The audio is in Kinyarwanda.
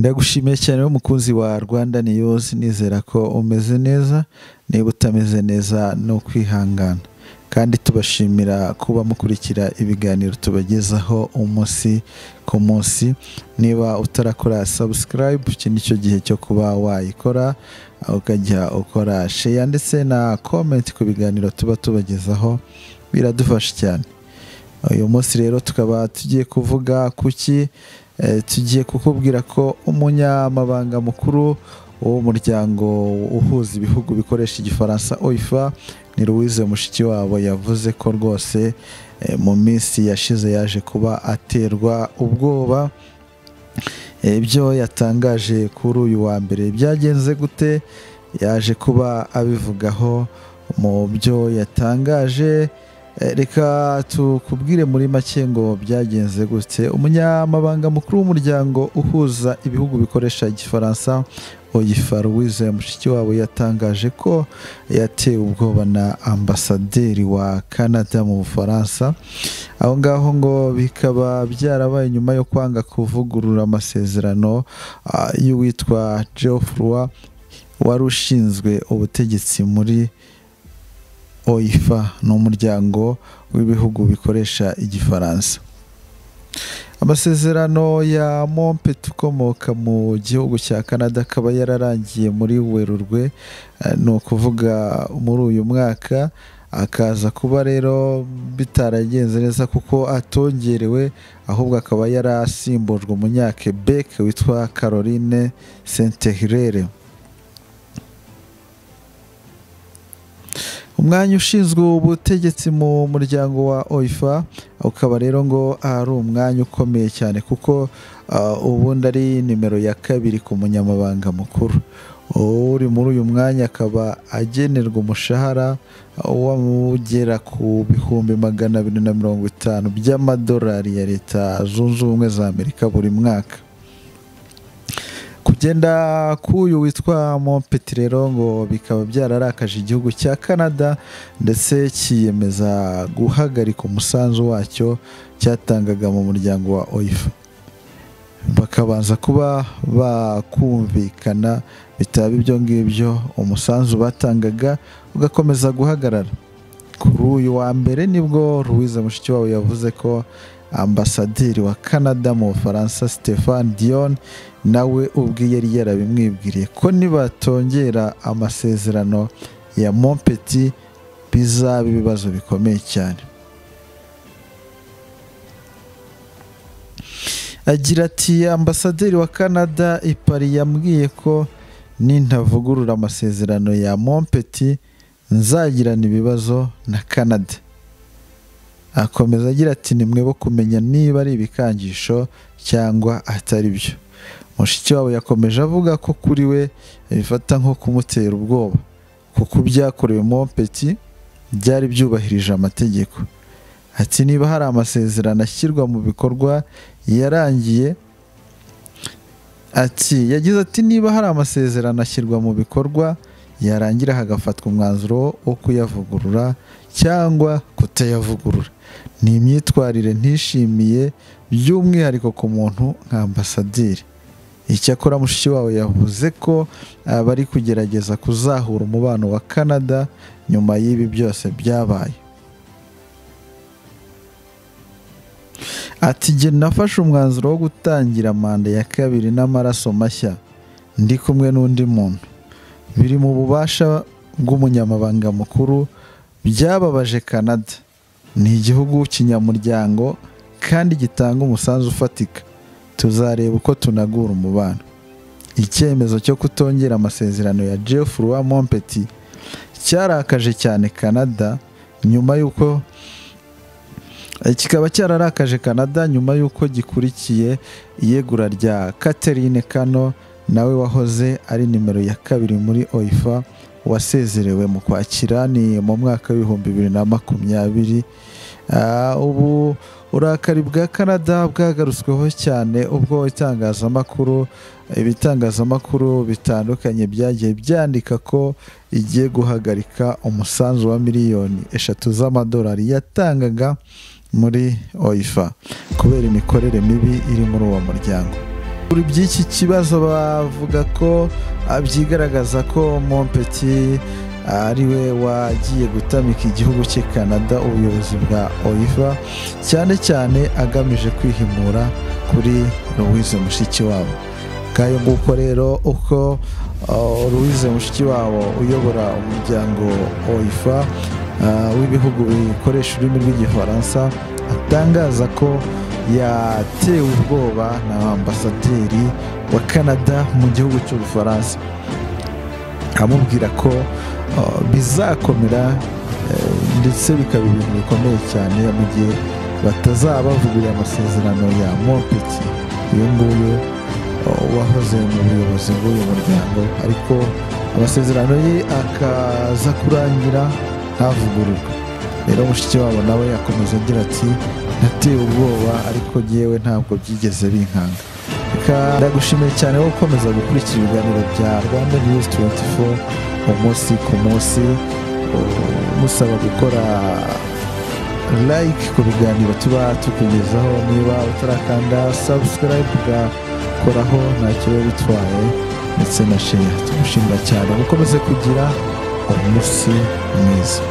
Ndagushimiye cyane mukunzi wa Rwanda News, nizera ko umeze neza. Niba utameze neza no kwihangana, kandi tubashimira kuba mukurikira ibiganiro tubagezaho umunsi ku munsi. Niba utarakora subscribe, iki nicyo gihe cyo kuba wayikora, ukajya ukora share ndetse na comment ku biganiro tuba tubagezaho, biradufasha cyane. Uyu munsi rero tukaba tugiye kuvuga kuki, tugiye kukubwira ko umunyamabanga mukuru w'umuryango uhuza ibihugu bikoresha igifaransa OIFA ni Louise Mushikiwabo yavuze ko rwose mu minsi yashize yaje kuba aterwa ubwoba. Ibyo yatangaje kuri uyu wa mbere byagenze gute, yaje kuba abivugaho mu byo yatangaje. Reka tukubwire muri make ngo byagenze gute. Umunyamabanga mukuru w'umuryango uhuza ibihugu bikoresha igifaransa OIFA Louise Mushikiwabo yatangaje ko yatewe ubwoba na ambasaderi wa Canada mu Bufaransa. Aho ngaho ngo bikaba byarabaye nyuma yo kwanga kuvugurura amasezerano y'uwitwa Geoffroy wari ushinzwe ubutegetsi muri OIFA, n'umuryango w'ibihugu bikoresha igifaransa. Amasezerano ya Montpetit ukomoka mu gihugu cya Canada akaba yararangiye muri Werurwe, ni ukuvuga muri uyu mwaka, akaza kuba rero bitaragenze neza kuko atongerewe, ahubwo akaba yarasimbujwe umunya-Quebec witwa Caroline Saint-Hilaire. Umwanya ushinzwe ubutegetsi mu muryango wa OIFA ukaba rero ngo ari umwanya ukomeye cyane, kuko ubundi ari nimero ya kabiri ku munyamabanga mukuru. Uri muri uyu mwanya akaba agenerwa umushahara wamugera ku 250,000 by'amadolari ya Leta Zunze Ubumwe za Amerika buri mwaka. Kugenda k'uyu witwa Montpetit rero ngo bikaba byararakaje igihugu cya Canada, ndetse cyiyemeza guhagarika umusanzu wacyo cyatangaga mu muryango wa OIFA. Bakabanza kuba bakumvikana, bitaba ibyo ngibyo umusanzu batangaga ugakomeza guhagarara. Kuri uyu wa mbere nibwo Louise Mushikiwabo yavuze ko ambasaderi wa Canada mu Bufaransa Stéphane Dion nawe ubwe yari yarabimwibwiriye ko nibatongera amasezerano ya Montpetit bizaba ibibazo bikomeye cyane. Agira ati ambasaderi wa Canada i Paris yambwiye ko nintavugurura amasezerano ya Montpetit nzagirana ibibazo na Canada. Akomeza agira ati nimwe bo kumenya niba ari ibikangisho cyangwa atari byo. Mushikiwabo yakomeje avuga ko kuri we bifata nko kumutera ubwoba, kuko byakorewe Montpetit byari byubahirije amategeko. Ati niba hari amasezerano ashyirwa mu bikorwa yarangiye, ati yagize ati niba hari amasezerano ashyirwa mu bikorwa yarangira hagafatwa umwanzuro wo kuyavugurura cyangwa kutayavugurura. Ni imyitwarire ntishimiye by'umwihariko ku muntu nka ambasaderi. Icyakora Mushikiwabo yavuze ko bari kugerageza kuzahura umubano wa Canada nyuma y'ibi byose byabaye. Ati jye nafashe umwanzuro wo gutangira manda ya kabiri n'amaraso mashya ndi kumwe n'undi muntu, biri mu bubasha bw'umunyamabanga mukuru. Byababaje Canada, ni igihugu kinyamuryango kandi gitanga umusanzu ufatika, tuzareba uko tunagura umubano. Icyemezo cyo kutongera amasezerano ya Geoffroy Montpetit cyarakaje cyane Canada nyuma yuko kikaba cyararakaje Canada nyuma yuko gikurikiye iyegura rya Catherine Kano, nawe wahoze ari nimero ya kabiri muri OIFA, wasezerewe mu kwakira ni mu mwaka w'ibihumbi 2020. Ubu uburakari bwa Canada bwagarutsweho cyane ubwo ibitangazamakuru bitandukanye byagiye byandika ko igiye guhagarika umusanzu wa 3 miliyoni yatangaga muri OIFA kubera imikorere mibi iri muri uwo muryango. Kuri by'iki kibazo bavuga ko byigaragaza ko Montpetit ariwe wagiye gutamika igihugu cye Canada ubuyobozi bwa OIF, cyane cyane agamije kwihimura kuri Louise Mushikiwabo. Ngayo nguko rero uko Louise Mushikiwabo uyobora umuryango OIF w'ibihugu bikoresha ururimi rw'igifaransa atangaza ko yatewe ubwoba na ambasaderi wa Canada mu gihugu cy'Ubufaransa, amubwira ko bizakomera ndetse bikaba ibintu bikomeye cyane mu gihe batazaba bavugurura amasezerano ya Montpetit, uyu nguyu wahoze mu buyobozi bw'uyu muryango, ariko amasezerano ye akaza kurangira ntavugururwe. Rero Mushikiwabo nawe akomeza agira ati natewe ubwoba ariko yewe ntabwo byigeze binkanga. Reka ndagushimiye cyane wo gukomeza gukurikira ibiganiro bya Rwanda News 24 umunsi ku munsi, musaba gukora like ku biganiro tuba tukugezaho. Niba utarakanda subscribe ugakoraho ntacyo biba bitwaye, ndetse na share. Tumushimira cyane, mukomeze kugira umunsi mwiza.